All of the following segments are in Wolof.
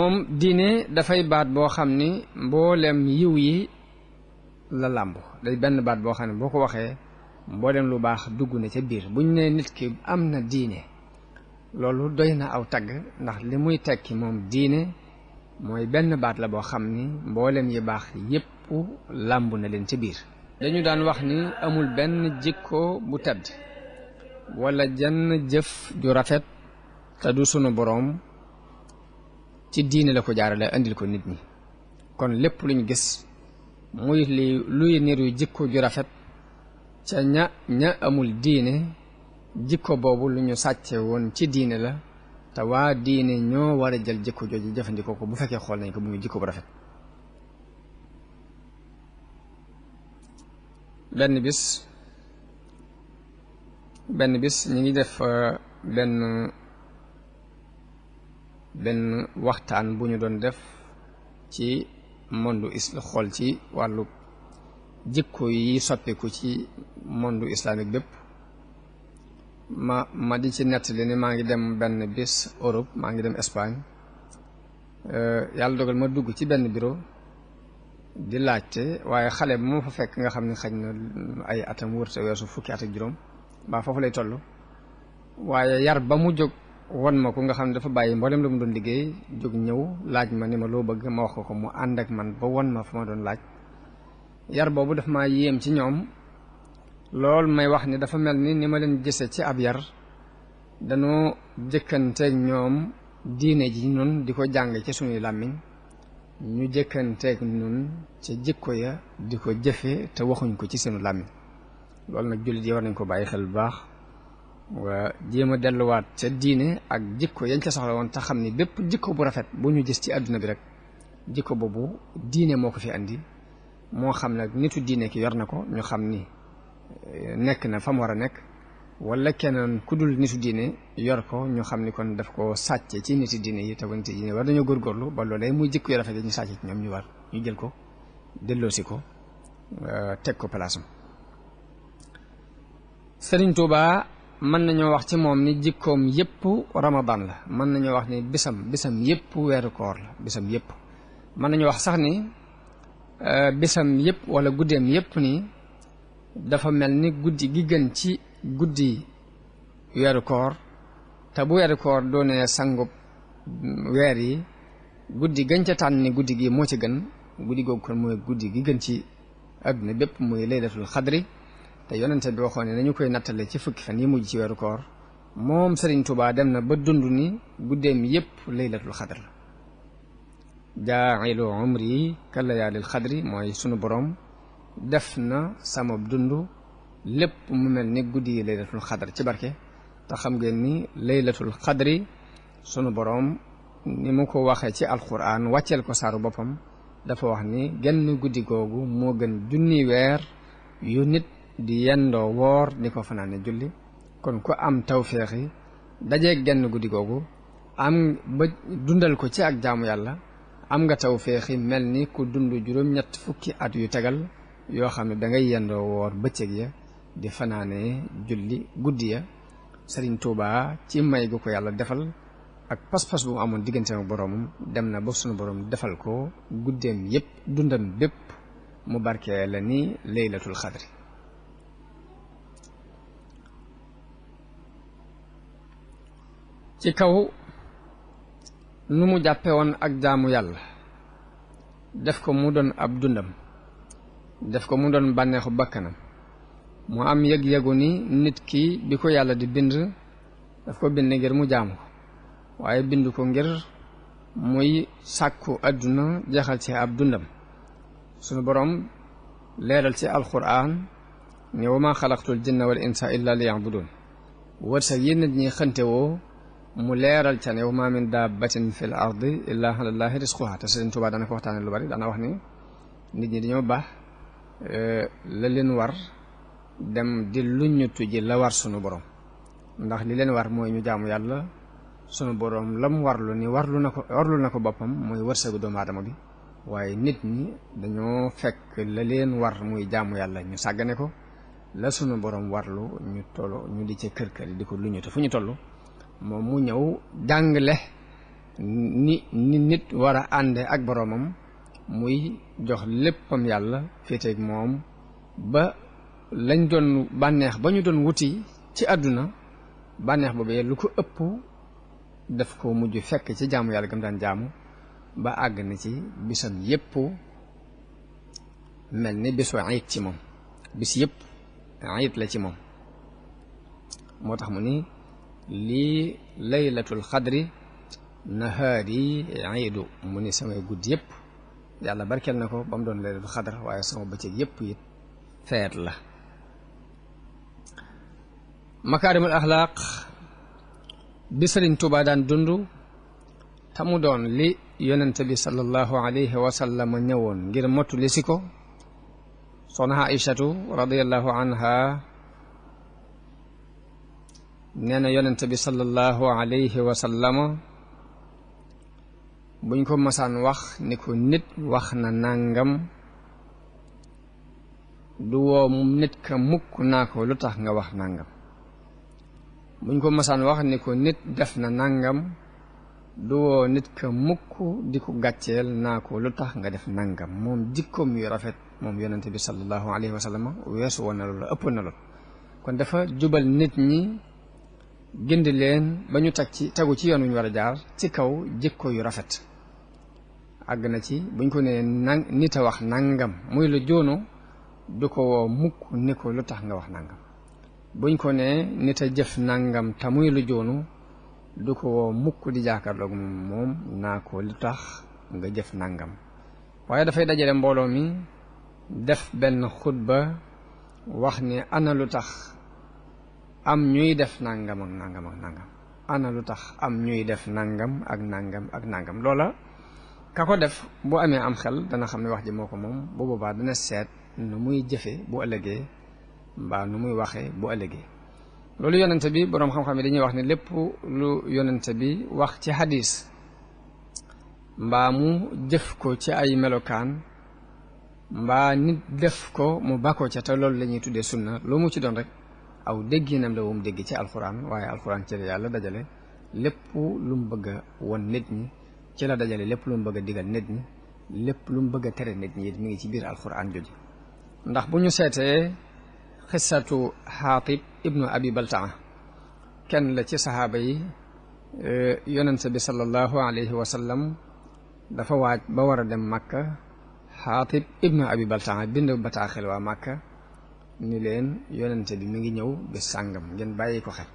moom diine dafay baat boo xam ni mboolem yiw yi la làmb day benn baat boo xam ne boo ko waxee mboolem lu baax dugg na ca biir buñ ne nit ki am na diine loolu doy na aw tagg ndax li muy tekki moom diine mooy benn baat la boo xam ni mboolem yi baax yépp làmb na leen ca biir. dañu daan wax ni amul benn jikko bu tedd wala jenn jëf ju rafet te du sunu boroom ci diine la ko jaarale andil ko nit ñi kon lépp luñ gis muy luy niru jikko ju rafet ca ña amul diine jikko boobu lu ñu sàcce woon ci diine la te waa diine ñoo war a jël jikko jooju jëfandikoo ko bu fekkee xool nañ ko bu muy jikko bu rafet. benn bis ñu ngi def benn waxtaan bu ñu doon def ci monde xool ci wàllu jikko yi soppiku ci monde islamique bépp ma di ci nettali ni maa ngi dem benn bis Europe maa ngi dem Espagne yàlla dogal ma dugg ci benn bureau di laajte waaye xale bu ma fa fekk nga xam ne xëy na ay atam wërta weesu fukki at ak juróom ba foofu lay toll waaye yar ba mu jóg won ma ko nga xam ne dafa bàyyi mboolem la mu doon liggéey jóg ñëw laaj ma ni ma loo bëgg ma wax ko mu ànd ak man ba won ma fa ma doon laaj yar boobu daf maa yéem ci ñoom lool may wax ni dafa mel ni ma leen gise ci ab yar dañoo jëkkanteeg ñoom diine ji nun di ko jàng ci suñuy làmmiñ ñu jëkkanteeg nun ca jikko ya di ko jëfe te waxuñ ko ci seenu làmmiñ loolu nag jullit yi war nañ ko bàyyi xel bu baax waa jéem a delluwaat ca diine ak jikko yañ ca soxla woon te xam ni bépp jikko bu rafet bu ñu gis ci àdduna bi rek jikko boobu diine moo ko fi andi moo xam nag nitu diine ki yor na ko ñu xam ni nekk na fa mu war a nekk wala keneen ku dul nitu diine yor ko ñu xam ni kon daf ko sàcce ci niti diine yi te ko niti diine war dañoo góorgóorlu ba loolee muy jikko yu rafet yi ñu sàcce ci ñoom ñu jël ko delloosi ko teg ko palaasam. Sëriñ Tuubaa mën nañoo wax ci moom ni jikkoom yépp Ramadan la mën nañoo wax ni bisam yépp weeru koor la bisam yépp mën nañoo wax sax ni bisam yépp wala guddeem yépp ni dafa mel ni guddi gi gën ci guddi weeru koor te bu weeru koor doonee sangub weer yi guddi gën ca tànn ni guddi gi moo ci gën guddi googu kon mooy guddi gi gën ci àdduna bépp muy laylatul xadri te yonente bi waxoon ne nañu koy nattale ci fukki fan yi mujj ci weeru koor moom Sëriñ Tuubaa dem na ba dund ni guddeem yépp laylatul xadr la jaa'ilu umri ka layaalil xadri mooy sunu borom def na sama dund lépp mu mel ni guddi yi laylatul xadr ci barke te xam ngeen ni laylatul xadri sunu borom ni mu ko waxee ci alquran wàcceel ko saaru boppam dafa wax ni genn guddi googu moo gën junni weer yu nit di yendoo woor di ko fanaane julli kon ku am tawféexi dajee genn guddi googu am ba dundal ko ci ak jaamu yàlla am nga tawféexi mel ni ku dund juróom-ñett fukki at yu tegal yoo xam ne da ngay yendoo woor bëccëg ya di fanaane julli guddi ya. Sëriñ Tuubaa ci may gu ko yàlla defal ak pas-pas bu mu amoon diggante ak boroomam dem na ba sunu boroom defal ko guddeem yépp dundam bépp mu barkee la ni laylatul xadri. ci kaw nu mu jàppe woon ak jaamu yàlla def ko mu doon ab dundam def ko mu doon bànneexu bakkanam mu am yëg-yëgu ni nit ki bi ko yàlla di bind daf ko bind ngir mu jaamu ko waaye bind ko ngir muy sàkku àdduna jeexal ci ab dundam sunu boroom leeral ci alquran ne wa ma xalaqtul jinna wal insa illa liya'budun wërsëg yi nit ñi xante woo mu leeral ca ne wa ma min dabbatin fil ardi illa ala llahi rizquha te Sëriñ Tuubaa dana ko waxtaane lu bari dana wax ni nit ñi dañoo baax la leen war dem di luññutu ji la war sunu borom ndax li leen war mooy ñu jaamu yàlla sunu borom lam warlu ni warlu na ko boppam mooy wërsëgu doomu aadama bi waaye nit ñi dañoo fekk la leen war muy jaamu yàlla ñu sàggane ko la sunu borom warlu ñu di ca kër kër di ko luññutu fu ñu toll moom mu ñëw jàngale ni nit war a ànde ak boroomam muy jox léppam yàlla féeteeg moom ba lañ doon bànneex ba ñu doon wuti ci àdduna bànneex boobee lu ko ëpp daf ko mujj fekk ci jaamu yàlla gam daan jaamu ba àgg na ci bisam yépp mel ni bisu ayit ci moom bis yépp ayit la ci moom moo tax mu ni lii laylatul xadri nahaari iidu mu ni samay guddi yépp yàlla barkeel na ko ba mu doon laylatul xadr waaye sama bëccëg yépp it feet la makaarimul axlaaq bi Sëriñ Tuubaa daan dund te mu doon li yonente bi sallallahu alayhi wa sallam ñëwoon ngir mottu li si ko soxna Aïchatu radiyallahu anha nee na yonente bi sallallahu alayhi wa sallama buñ ko masaan wax ni ko nit wax na nàngam du woo nit ka mukk naa ko lu tax nga wax nàngam buñ ko masaan wax ni ko nit def na nàngam du woo nit ka mukk di ko gàcceel naa ko lu tax nga def nàngam moom jikkoom yu rafet moom yonente bi sallallahu alayhi wa sallam weesu woon na loolu ëpp na lool kon dafa jubal nit ñi gindi leen ba ñu tegu ci yoon wu ñu war a jaar ci kaw jikko yu rafet àgg na ci buñ ko nee nit a wax nàngam muy lu joonu du ko woo mukk ni ko lu tax nga wax nàngam buñ ko nee nit a jëf nàngam te muy lu joonu du ko woo mukk di jàkkaarloog moom naa ko lu tax nga jëf nàngam waaye dafay dajale mbooloo mi def benn xutba wax ni ana lu tax am ñuy def nàngam ak nàngam ak nàngam ana lu tax am ñuy def nàngam ak nàngam ak nàngam loola ka ko def bu amee am xel dana xam ne wax ji moo ko moom bu boobaa dana seet nu muy jëfe bu ëllëgee mbaa nu muy waxee bu ëllëgee loolu yonente bi boroom xam-xam yi dañuy wax ne lépp lu yonente bi wax ci hadis mbaa mu jëf ko ci ay melokaan mbaa nit def ko mu bàkkoo ca te loolu la ñuy tuddee sunna lu mu ci doon rek aw dégginam la wum dégg ci alxuraan waaye alxuraan ci la yàlla dajale lépp lu mu bëgg a won nit ñi ci la dajale lépp lu mu bëgg a digal nit ñi lépp lu mu bëgg a tere nit ñi mi ngi ci biir alxuraan jooju ndax bu ñu seetee xissatu xaatib ibnu abi baltaa kenn la ci saxaaba yi yonente bi sallallahu alayhi wa sallam dafa waaj ba war a dem Makka xaatib ibnu abi baltaa bind bataaxel waa Makka ni leen yonente bi mi ngi ñëw bis sàngam ngeen bàyyi ko xel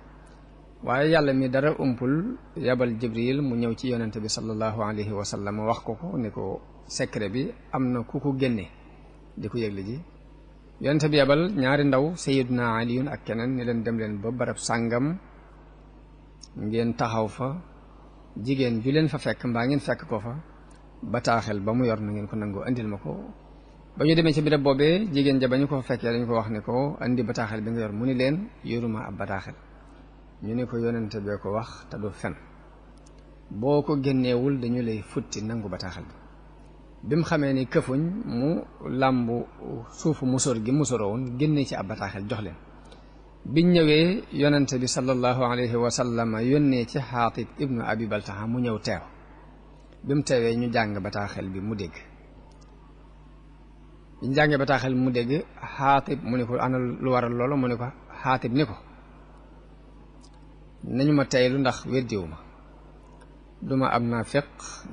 waaye yàlla mi dara umpul yabal jibril mu ñëw ci yonente bi sallallahu alayhi wa sallam wax ko ni ko secret bi am na ku ko génne di ko yëgle ji yonente bi yabal ñaari ndaw sayiduna aliyun ak keneen ni leen dem leen ba barab sàngam ngeen taxaw fa jigéen ju leen fa fekk mbaa ngeen fekk ko fa bataaxel ba mu yor na ngeen ko nangoo andil ma ko ba ñu demee ci béréb boobee jigéen ja ba ñu ko fekkee dañu ko wax ne ko andi bataaxel bi nga yor mu ni leen yoruma ab bataaxel ñu ne ko yonente bee ko wax te du fen boo ko génneewul dañu lay futti nangu bataaxel bi mu xamee ni këfuñ mu làmbu suufu musóor gi musóoroo woon génne ci ab bataaxel jox leen biñ ñëwee yonente bi sallallahu alayhi wa sallam yónnee ci xaatib ibnu abi baltaha mu ñëw teew bi mu teewee ñu jàng bataaxel bi mu dégg biñ jàngee bataaxel mu dégg xaatib mu ne ko ana lu waral loolu mu ne ko xaatib ni ko nañu ma teylu ndax weddiwu ma duma am naafiq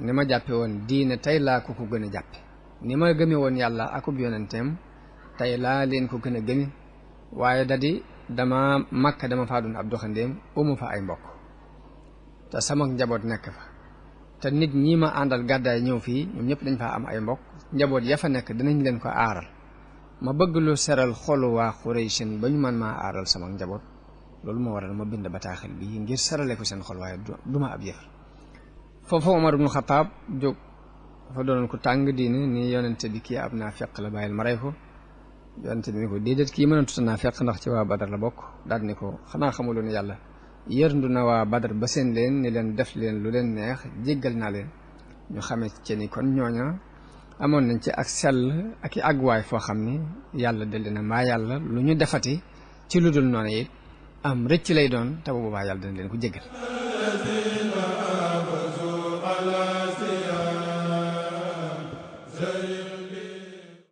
ni ma jàppe woon diine tey laa ko gën a jàppe ni ma gëme woon yàlla akub yonenteem tey laa leen ko gën a gëme waaye dadi dama Makka dama faa doon ab doxandéem umu fa ay mbokk te sama njaboot nekk fa te nit ñi ma àndal gàddaay ñëw fii ñoom ñëpp dañ faa am ay mbokk njaboot ya fa nekk dinañ leen ko aaral ma bëgg lu seral xolu waa Xuraysin ba ñu man maa aaral sama njaboot loolu moo waral ma bind bataaxel bi ngir sarale ko seen xol waaye duma ab yëf foofu Omar ibnu Xataab jóg dafa doonoon ko tàng diine ni yonente bi kii ab naafiq la bàyyil ma rey ko yonente bi ni ko déedéet kii mënatut a naafiq ndax ci waa Badar la bokk daal ni ko xanaa xamuloon yàlla yërndu na waa Badar ba seen leen ni leen def leen lu leen neex jéggal naa leen ñu xamee ci ni kon ñooña amoon nañ ci ak sell ak i àgguwaay foo xam ni yàlla daldi na maa yàlla lu ñu defati ci lu dul noonu it am rëcc lay doon te bu boobaa yàlla dana leen ko jéggal